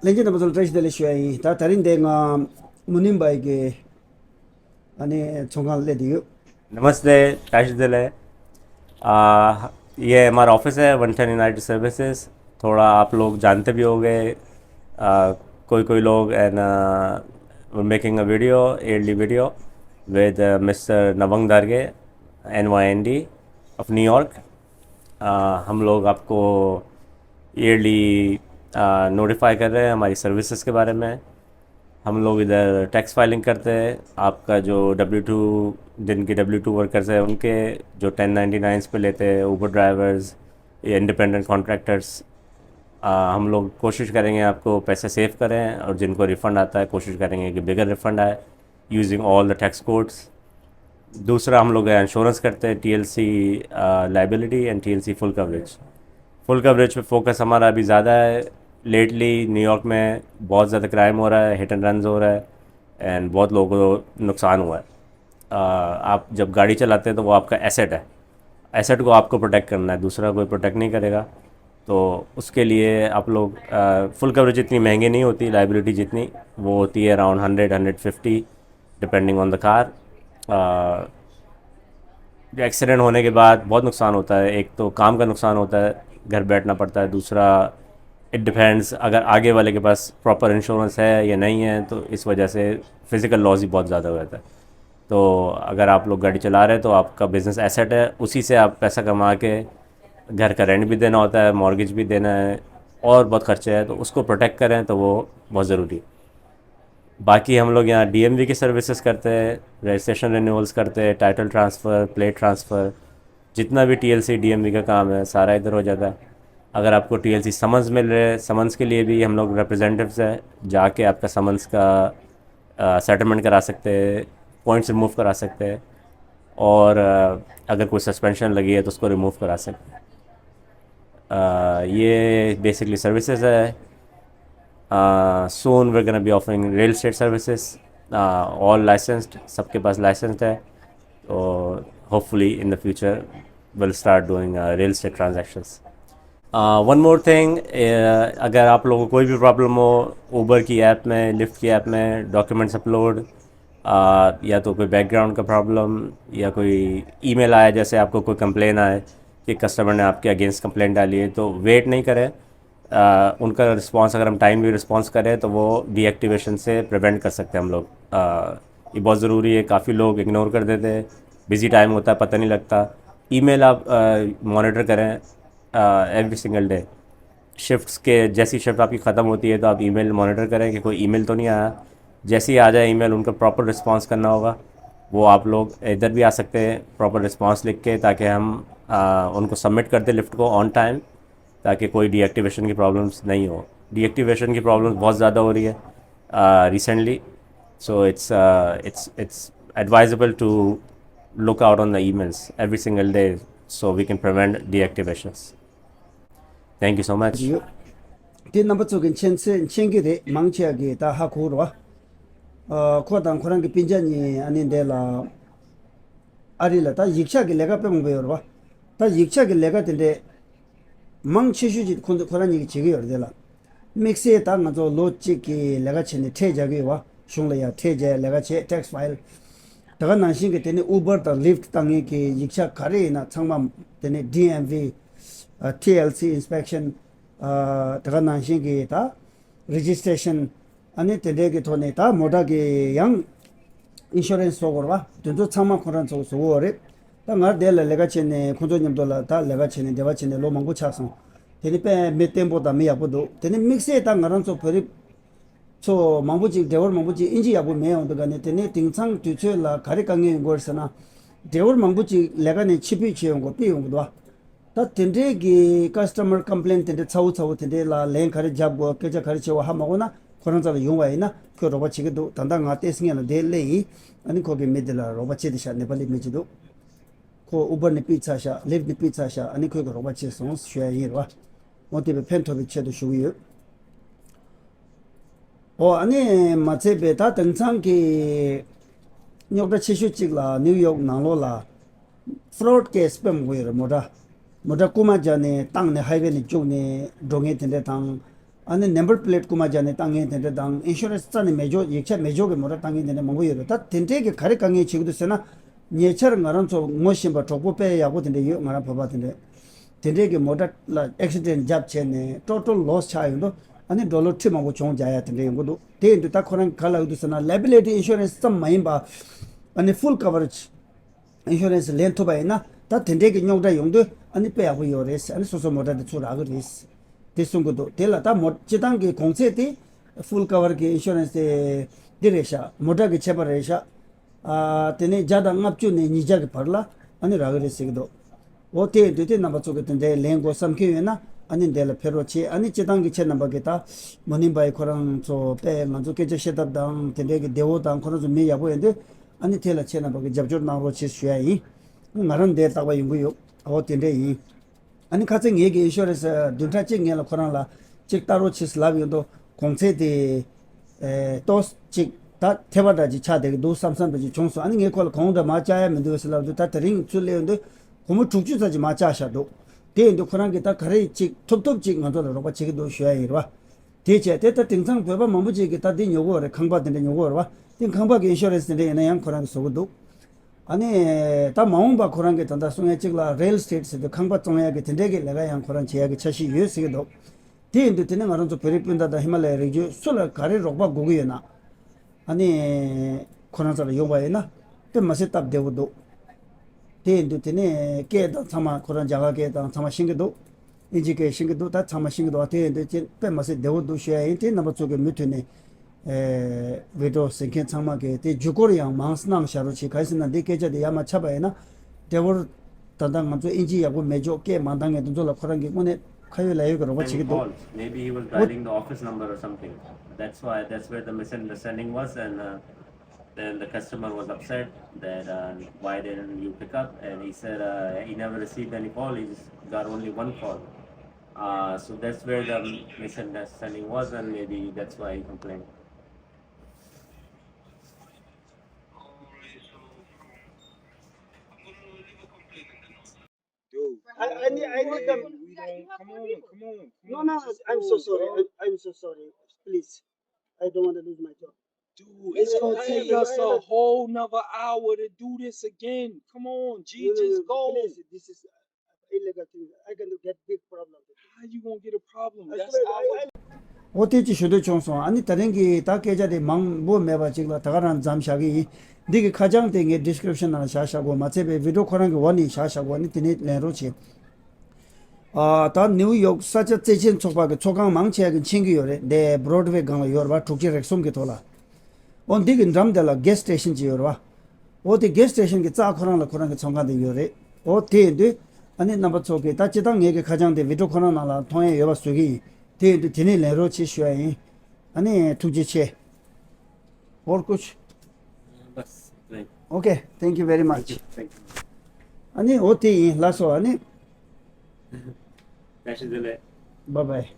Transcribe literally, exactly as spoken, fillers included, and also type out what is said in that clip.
ལྷན་རྒྱས་རྣམ་པ་ཚོ་ལ་བཀྲ་ཤིས་བདེ་ལེགས་ཞུ་ཡ་ཡིན། ད་དེ་རིང་འདི་ང་མུ་ནིམ་བྷའི་གི་ཨ་ནི་ཚོང་ཁང་ལ་སླེབས་བསྡད་ཡོད། नमस्ते, कैसे दिल है? आ, ये हमारा ऑफिस है, वन टेन यूनाइटेड सर्विसेज। थोड़ा आप लोग जानते भी होंगे, आ, कोई कोई लोग, and, uh, we're making a video, yearly video with, uh, Mr. Navang Darge, N Y N D of New York। आ, हम लोग आपको ईयरली नोटिफाई कर रहे हैं हमारी सर्विसेज के बारे में। हम लोग इधर टैक्स फाइलिंग करते हैं, आपका जो डब्ल्यू टू, जिनके डब्ल्यू टू वर्कर्स हैं उनके, जो टेन नाइन्टी नाइन्स पे लेते हैं, ऊबर ड्राइवर्स या इंडिपेंडेंट कॉन्ट्रैक्टर्स। हम लोग कोशिश करेंगे आपको पैसे सेव करें, और जिनको रिफंड आता है कोशिश करेंगे कि बिगर रिफंड आए, using all the tax codes। दूसरा हम लोग इंश्योरेंस करते हैं, T L C liability and T L C full coverage. Full coverage पे फोकस हमारा अभी ज़्यादा है। लेटली न्यूयॉर्क में बहुत ज़्यादा क्राइम हो रहा है, हिट एंड रन्स हो रहा है, एंड बहुत लोगों को नुकसान हुआ है। आ, आप जब गाड़ी चलाते हैं तो वो आपका एसेट है, एसेट को आपको प्रोटेक्ट करना है, दूसरा कोई प्रोटेक्ट नहीं करेगा। तो उसके लिए आप लोग, फुल कवरेज इतनी महंगी नहीं होती, लाइबिलिटी जितनी, वो होती है around hundred, hundred fifty, depending on the car। जो एक्सीडेंट होने के बाद बहुत नुकसान होता है। एक तो काम का नुकसान होता है, घर बैठना पड़ता है। दूसरा, इट डिपेंड्स, अगर आगे वाले के पास प्रॉपर इंश्योरेंस है या नहीं है, तो इस वजह से फिजिकल लॉस भी बहुत ज़्यादा हो जाता है। तो अगर आप लोग गाड़ी चला रहे हैं तो आपका बिजनेस एसेट है, उसी से आप पैसा कमा के घर का रेंट भी देना होता है, मॉर्गेज भी देना है, और बहुत खर्चे हैं, तो उसको प्रोटेक्ट करें तो वो बहुत ज़रूरी है। बाकी हम लोग यहाँ डी एम वी की सर्विसेज करते हैं, रजिस्ट्रेशन रिन्यूअल्स करते हैं, टाइटल ट्रांसफ़र, प्लेट ट्रांसफ़र, जितना भी T L C D M V का काम है, सारा इधर हो जाता है। अगर आपको टी एल सी समन्स मिल रहे हैं, समन्स के लिए भी हम लोग रिप्रेजेंटेटिव्स हैं, जाके आपका समन्स का सेटलमेंट करा सकते हैं, पॉइंट्स रिमूव करा सकते हैं, और अ, अगर कोई सस्पेंशन लगी है तो उसको रिमूव करा सकते हैं। अ, ये बेसिकली सर्विसेज है। Soon we're gonna be offering real estate services, all licensed, सबके पास लाइसेंस्ड है। तो hopefully in the future we'll start doing real estate transactions। One more thing, अगर आप लोगों को कोई भी प्रॉब्लम हो ऊबर की ऐप में, लिफ्ट की ऐप में, डॉक्यूमेंट्स अपलोड, या तो कोई बैकग्राउंड का प्रॉब्लम, या कोई ईमेल आया, जैसे आपको कोई कंप्लेन आए कि कस्टमर ने आपके अगेंस्ट कंप्लेंट डाली है, तो वेट नहीं करें। आ, उनका रिस्पांस, अगर हम टाइमली रिस्पांस करें तो वो डीएक्टिवेशन से प्रिवेंट कर सकते हैं हम लोग। आ, ये बहुत ज़रूरी है, काफ़ी लोग इग्नोर कर देते हैं, बिजी टाइम होता है, पता नहीं लगता। ईमेल आप मॉनिटर करें एवरी सिंगल डे। शिफ्ट्स के, जैसी शिफ्ट आपकी ख़त्म होती है तो आप ईमेल मॉनिटर करें कि कोई ईमेल तो नहीं आया। जैसे ही आ जाए ईमेल, उनका प्रॉपर रिस्पांस करना होगा। वो आप लोग इधर भी आ सकते हैं प्रॉपर रिस्पांस लिख के, ताकि हम आ, उनको सबमिट कर दें लिफ्ट को ऑन टाइम, ताकि कोई डीएक्टिवेशन की प्रॉब्लम्स नहीं हो। डीएक्टिवेशन की प्रॉब्लम्स बहुत ज़्यादा हो रही है recently. So it's it's it's advisable to look out on the emails every single day so we can prevent deactivations. Thank you so much. དེ་རྣམ་པ་ཚོ་གི་མཁྱེན་ཚེ་མཁྱེན་གྱི་རེད། མང་ཆེ་གི་ད་ཧ་གོ་རོ། ཨ་ཁོ་དང་ཁོ་རང་གི་སྤུན་ཀྱག་གཉིས་ཨ་ནི་འདས་ལ་ཨ་རི་ལ་ད་ཡིག་ཆ་གི་ལས་ཀ་དཔེ་མང་པོ་ཡོད་རོ། ད་ཡིག་ཆ་གི་ལས་ཀ་དེ་འདྲས་མང་ཆེ་ཤོས་ཅིག་ཁོ་ཚོ་ཁོ་རང་གཉིས་ཀྱིས་བྱེད་ཀྱི་ཡོད་རེད། དེ་ལ་དམིགས་བསལ་ད་ང་ཚོ་ལོ་གཅིག་གི་ལས་ཀ་བྱས་ནས་ཁྲལ་རྒྱག་གི་ཡོད་བ། གཞུང་ལ་ཡང་ཁྲལ་རྒྱག་ལས་ཀ་བྱས། ཊེག་སི་ཕའིལ། དེ་ག་ནང་བཞིན་གྱི་དེ་ནས་ཨུ་བར་དང་ལིཕ་བཏང་མཁན་གྱི་ཡིག་ཆ་ག་རེ་ཡིན་ན་ཚང་མ། དེ་ནས་ཌི་ཨེམ་ཝི། ཨ་ཊི་ཨེལ་སི་ཨིན་སི་པེག་ཤན། ཨ་དེ་ག་ནང་བཞིན་གྱི་ད་རེ་ཇི་སི་ཊེ་ཤན། ཨ་ནི་དེ་འདྲའི་གི་ཐོག་ནས་ད་མོ་ཊ་གི་ཡང་ཨིན་ཤུ་རན་སི་བཟོ་དགོས་རེད་བ། དེ་ཚོ་ཚང་མ་ཁོ་རང་ཚོ་བཟོ་དགོས་རེད། ད་ང་དེ་ལ་ལས་ཀ་བྱས་ནས་ཁོ་ཚོ་མཉམ་དུ་ལ་ད་ལས་ཀ་བྱས་ནས་འབྲེལ་བ་བྱས་ནས་ལོ་མང་པོ་ཆགས་སོང་། དེ་ནི་དཔེ་མི་བརྟན་པོ་དང་མི་ཡག་པོ་འདུག་དེ་ནི་དམིགས་བསལ་ད་ང་རང་ཚོ་བོད་རིགས་ཚོ་མང་པོ་ཅིག་ཌ་རའི་ཝར་མང་པོ་ཅིག་ཨིན་ཇི་ཡག་པོ་མེད་ཡོང་འདུག་ག་ནས། དེ་ནས་དེང་སང་དུས་ཚོད་ལ་ག་རེ་དཀའ་ངལ་ཡོང་གི་ཡོད་རེད་ཟེར་ན། ཌ་རའི་ཝར་མང་པོ་ཅིག་ལས་ཀ་ནས་ཕྱིར་འབུད་བྱེད་ཡོང་དགོས། ཕུད་ཡོང་གི་འདུག་ད་དེ་འདྲའི་གི་ཀ་སི་ཊ་མར་ཀམ་པི་ལེན་དེ་འདྲའི་ཚ་བོ་ཚ་བོ་དེ་འདྲའི་ལ་ལན་ག་རེ་རྒྱབ་དགོས། སྐད་ཆ་ག་རེ་བྱེད་དགོས་ཧ་མ་གོ་ན་ཁོ་རང་རྩ་ལ་ཡོང་བ་ཡིན་ན་ཁོས་རོགས་པ་བྱེད་ཀྱི་འདུག་ད་ལྟ་ང་ཏོག་ཙམ་སྔོན་ལ་འདིར་སླེབས་ཡིན། ཨ་ནི་ཁོ་གི་མི་དེ་ལ་རོགས་པ་བྱེད་དེ་ཤག་ནེ་པ་ལི་མི་ཅིག་འདུག་ཁོ་ཨུ་བར་ནས་ཕུད་ཚར་ཤག་ལིཕ་ནས་ཕུད་ཚར་ཤག་ཨ་ནི་ཁོས་གི་རོགས་པ་བྱས་སོང་ཞུ་ཡ་ཡིན་རེད་བ། འོ་དེ་བས་ཕན་ཐོགས་པའི་ཆེད་དུ་ཞུ་གི་ཡོད། ཨོ་ཨ་ནི་མ་ཚད་པའི་ད་དེང་སང་གི་རྙོག་དྲ་ཆེ་ཤོས་གཅིག་ལ་ནིའུ་ཡོག་ནང་ལོགས་ལ་ཕ་རོཌ་ཀེ་སི་དཔེ་མང་པོ་ཡོད་རེད། མོ་ཊ་མོ་ཊ་རྐུན་མ་རྒྱག་ནས་བཏང་ནས་ཧའི་ཝེ་ནས་རྒྱུག་ནས་འགྲོ་མཁན་དེ་འདྲ་དང་། ཨ་ནི་ནམ་བར་པི་ལེ་ཊི་རྐུ་མ་རྒྱག་ནས་བཏང་མཁན་དེ་འདྲ་དང་། ཨིན་ཤུ་རན་སི་རྩ་ནས་མེད་ཅོག་ཡིག་ཆ་མེད་ཅོག་གི་མོ་ཊ་བཏང་མཁན་དེ་འདྲ་མང་པོ་ཡོད་རེད། ད་དེ་འདྲའི་གི་ག་རེ་དཀའ་ངལ་འཕྲད་ཀྱི་འདུག་ཟེར་ན། ཉེ་ཆར་ང་རང་ཚོ་ངོ་ཤེས་པ་གྲོགས་པོ་དཔེ་ཡག་པོ་དེ་འདྲ་ཡོད། ང་རང་བོད་པ་དེ་འདྲ། དེ་འདྲའི་གི་མོ་ཊ་ལ་ཨེག་སི་ཌེན་ཊི་བརྒྱབ་བྱས་ནས་ཊོ་ཊལ་ལོ་སི་ཆགས་ཡོང་དུས། ཨ་ནི་ཌོ་ལར་ཁྲི་མང་པོ་གྱོང་རྒྱག་ཡ་དེ་འདྲ་ཡོང་གི་འདུག་དེ་ཡིན་དུས་ད་ཁོ་རང་གིས་ག་ལབ་ཀྱི་འདུག་ཟེར་ན། ལའི་བི་ལི་ཊི་ཨིན་ཤུ་རན་སི་ཙམ་མ་ཡིན་པ། ཨ་ནི་ཕུལ་ཀ་བ་རེ་ཇི་ཨིན་ཤུ་རན་སི་ལེན་ཐུབ་པ་ཡིན་ན། ད་དེ་འདྲའི་གི་རྙོག་དྲ་ཡོང་དུས་ཨ་ནི་དཔེ་ཡག་པོ་ཡོད་རེད། ཨ་ནི་སོ་སོ་མོ་ཊ་དེ་ཚུར་རག་གི་རེད། དེ་གསུང་གི་འདུག་དེ་ལ་ད་མོ་སྤྱི་བཏང་གི་གོང་ཚད་དེ་ཕུལ་ཀ་བར་གི་ཨིན་ཤུ་རན་སི་དེ་འདི་རེད་ཤག་མོ་ཊ་གི་ཆད་པ་རེད་ཤག་ཨ། དེ་ནས་བརྒྱ་དང་ལྔ་བཅུ་ནས་ཉིས་བརྒྱ་གི་བར་ལ་ཨ་ནི་རག་གི་རེད་ཟེར་གི་འདུག་འོ་དེ་ཡིན་དུས་དེ་རྣམ་པ་ཚོ་གི་དེ་འདྲའི་ལེན་དགོས་བསམ་མཁན་ཡོད་ན། ཨ་ནི་འདི་ལ་ཕེབས་རོགས་བྱེད། ཨ་ནི་སྤྱི་བཏང་གི་ཁྱེད་རྣམ་པ་གི་ད་མོ་ནིང་བྷའི་ཁོ་རང་ཚོ་དཔེ་ང་ཚོ་སྐད་ཆ་བཤད་ཐབས་དང་དེ་འདྲའི་གི་བདེ་བོ་དང་། ཁོ་རང་ཚོ་མི་ཡག་པོ་ཡིན་དུས། ཨ་ནི་དེ་ལ་ཁྱེད་རྣམ་པ་གི་རྒྱབ་སྐྱོར་གནང་རོགས་བྱེད་ཞུ་ཡ་ཡིན། ང་རང་འདིར་རྟག་པར་ཡོང་གི་ཡོད། འོ་དེ་འདྲ་ཡིན། ཨ་ནི་ཁ་སང་ངེད་ཀྱི་ཨིན་ཤུ་རན་སི་བདུན་ཕྲག་གཅིག་སྔོན་ལ་ཁོ་རང་ལ་གཅིག་ལྟ་རོགས་བྱེད་ལབ་ཡོང་དུས། གོང་ཚད་དེ་ཨེ་ཏོག་ཙམ་ཅིག་ད་ཐལ་བ་འདྲ་ཅིག་ཆགས་བསྡད་ཀྱི་འདུག་བསམ་བསམ་འདྲ་ཅིག་བྱུང་སོང་། ཨ་ནི་ངས་ཁོ་ལ་གོང་འདྲ་མར་བཅག་ཡ་མི་འདུག་ཟེར་ལབ་དུས། ད་དེ་རིང་ཚུར་སླེབས་ཡོང་དུས་སྒོར་མོ་དྲུག་ཅུ་ཙམ་ཅིག་མར་བཅག་བཞག་འདུག་དེ་ཡིན་དུས་ཁོ་རང་གིས་ད་ག་རེ་ཅིག་ཐུབ་ཐུབ་ཅིག་ང་ཚོ་ལ་རོགས་པ་བྱེད་ཀྱི་འདུག་ཞུ་ཡ་ཡིན་རེད་བ། དེ་བྱས་དེ་ད་དེང་སང་བོད་པ་མང་པོ་ཅིག་གིས་ད་འདི་ཉོ་གི་ཡོད་རེད། ཁང་པ་དེ་འདྲ་ཉོ་གི་ཡོད་རེད་བ། དེ་ཁང་པ་གི་ཨིན་ཤུ་རན་སི་དེ་འདྲ་ཡིན་ན་ཡང་ཁོ་རང་གིས་བཟོ་གི་འདུག་ཨ་ནི་ད་མ་འོངས་པ་ཁོ་རང་གིས་ད་ལྟ་གསུང་ཡ་གཅིག་ལ་རི་ཡལ་ཨེ་སི་ཊེཊ་ཟེར་དུས་ཁང་པ་བཙོང་ཡ་གི་དེ་འདྲའི་གི་ལས་ཀ་ཡང་ཁོ་རང་བྱེད་ཡ་གི་འཆར་གཞི་ཡོད་ཟེར་གི་འདུག་དེ་ཡིན་དུས་དེ་ནི་ང་རང་ཚོ་བོད་རིགས་སྤུན་ཟླ་དང་ཧི་མ་ལ་ཡའི་རི་རྒྱུད་སུ་ལ་ག་རེ་རོགས་པ་དགོས་ཀྱི་ཡོད་ན། ཨ་ནི་ཁོ་རང་ཚོ་ལ་ཡོང་བ་ཡིན་ན་དཔེ་མི་སྲིད་སྟབས་བདེ་བོ་འདུག་དེ་ཡིན་དུས་དེ་ནི་སྐད་དང་ཚང་མ་ཁོ་རང་རྒྱ་གར་སྐད་དང་ཚང་མ་ཤེས་ཀྱི་འདུག་ཨིན་ཇི་སྐད་ཤེས་ཀྱི་འདུག་ད་ཚང་མ་ཤེས་ཀྱི་འདུག་དེ་ཡིན་དུས་ཅི་དཔེ་མི་སྲིད་བདེ་བོ་འདུག་ཞུ་ཡ་ཡིན། དེ་རྣམ་པ་ཚོ་གི་མུ་མཐུད་ནས་ཨེ་བི་ཌི་ཡོ་གཟིགས་མཁན་ཚང་མ་གིས་དེ་བརྒྱུད་སྐུར་ཡང་མང་གནང་བཞག་རོགས་བྱེད། ག་རེ་ཟེར་ན་འདི་སྐད་ཆ་དེ་ཡར་མར་ཁྱབ་པ་ཡིན་ན། འདྲ་པོ་ད་ལྟ་ང་ཚོ་ཨིན་ཇི་ཡག་པོ་མེད་ཅོག་སྐད་མ་འདང་མཁན་དེ་ཚོ་ལ་ཁོ་རང་གིས་དངོས་གནས་ཁ་ཡོད་ལག་ཡོད་ཀྱི་རོགས་པ་བྱེད་ཀྱི་འདུག Calls. Maybe he was dialing the office number or something. That's why, that's where the misunderstanding was, and uh, then the customer was upset that uh, why didn't you pick up? And he said uh, he never received any call, he just got only one call. Uh, so that's where the misunderstanding was, and maybe that's why he complained. Dude, I, I need, I need them. We don't, come on, come on, come on. No, no, I'm so sorry. I, I'm so sorry. Please, I don't want to lose my job. Dude, it's gonna take us a whole nother hour to do this again. Come on, G, no, no, just no, go. Please, this is illegal thing. I can get big problem. How you gonna get a problem? That's our འོ་དེ་ཅིག་ཞུ་འདོད་བྱུང་སོང་། ཨ་ནི་དེ་རིང་གི་ད་སྐད་ཆ་དེ་མང་པོ་མེད་པ་ཅིག་ལ་ད་ག་རང་མཚམས་བཞག་གི་ཡིན། འདི་གི་ཁ་བྱང་དེ་ངས་ཌི་སི་ཀི་རིབ་ཤན་ནང་ལ་བཞག་བཞག་གོ། མ་ཚད་པའི་བི་ཌི་ཡོ་ཁོ་རང་གི་འོག་ནས་བཞག་བཞག་གོ། ཨ་ནི་དེ་ནས་ལེན་རོགས་བྱེད། ཨ། ད་ནིའུ་ཡོག་ས་ཆ་བཙན་ཤེད་ཚོགས་པ་གི་ཚོགས་ཁང་མང་ཆེ་བ་གི་མཁྱེན་གྱི་ཡོད་རེད། འདི་བྷི་རོཌ་ཝེ་སྒང་ལ་ཡོད་རེད་བ། དྲུག་ཅུ་རེ་གསུམ་གྱི་ཐོག་ལ། འོ་འདི་གི་འགྲམ་དེ་ལ་གེ་སི་སི་ཊེ་ཤན་ཅིག་ཡོད་རེད་བ། འོ་དེ་གེ་སི་སི་ཊེ་ཤན་གྱི་རྩ་ཁོ་རང་ལ་ཁོ་རང་གི་ཚོང་ཁང་དེ་ཡོད་རེད། འོ་དེ་ཡིན་དུས་ཨ་ནི་རྣམ་པ་ཚོ་གིས་ད་སྤྱིར་བཏང་ངེད་ཀྱི་ཁ་བྱང་དེ་བི་ཌི་ཡོ་ཁོ་རང་ནང་ལ་མཐོང་ཡས་ཡོད་པ་བཟོ་གི་ཡིན། དེ་ཡིན་དུས་དེ་ནས་ལེན་རོགས་བྱེད་ཞུ་ཡ་ཡིན། ཨ་ནི་ཐུགས་རྗེ་ཆེ། और कुछ? बस। Okay, thank you very much। Thank you। ཨ་ནི་འོ་དེ་ཡིན། ལགས་སོ། ཨ་ནི། जय श्री Delhi. Bye bye.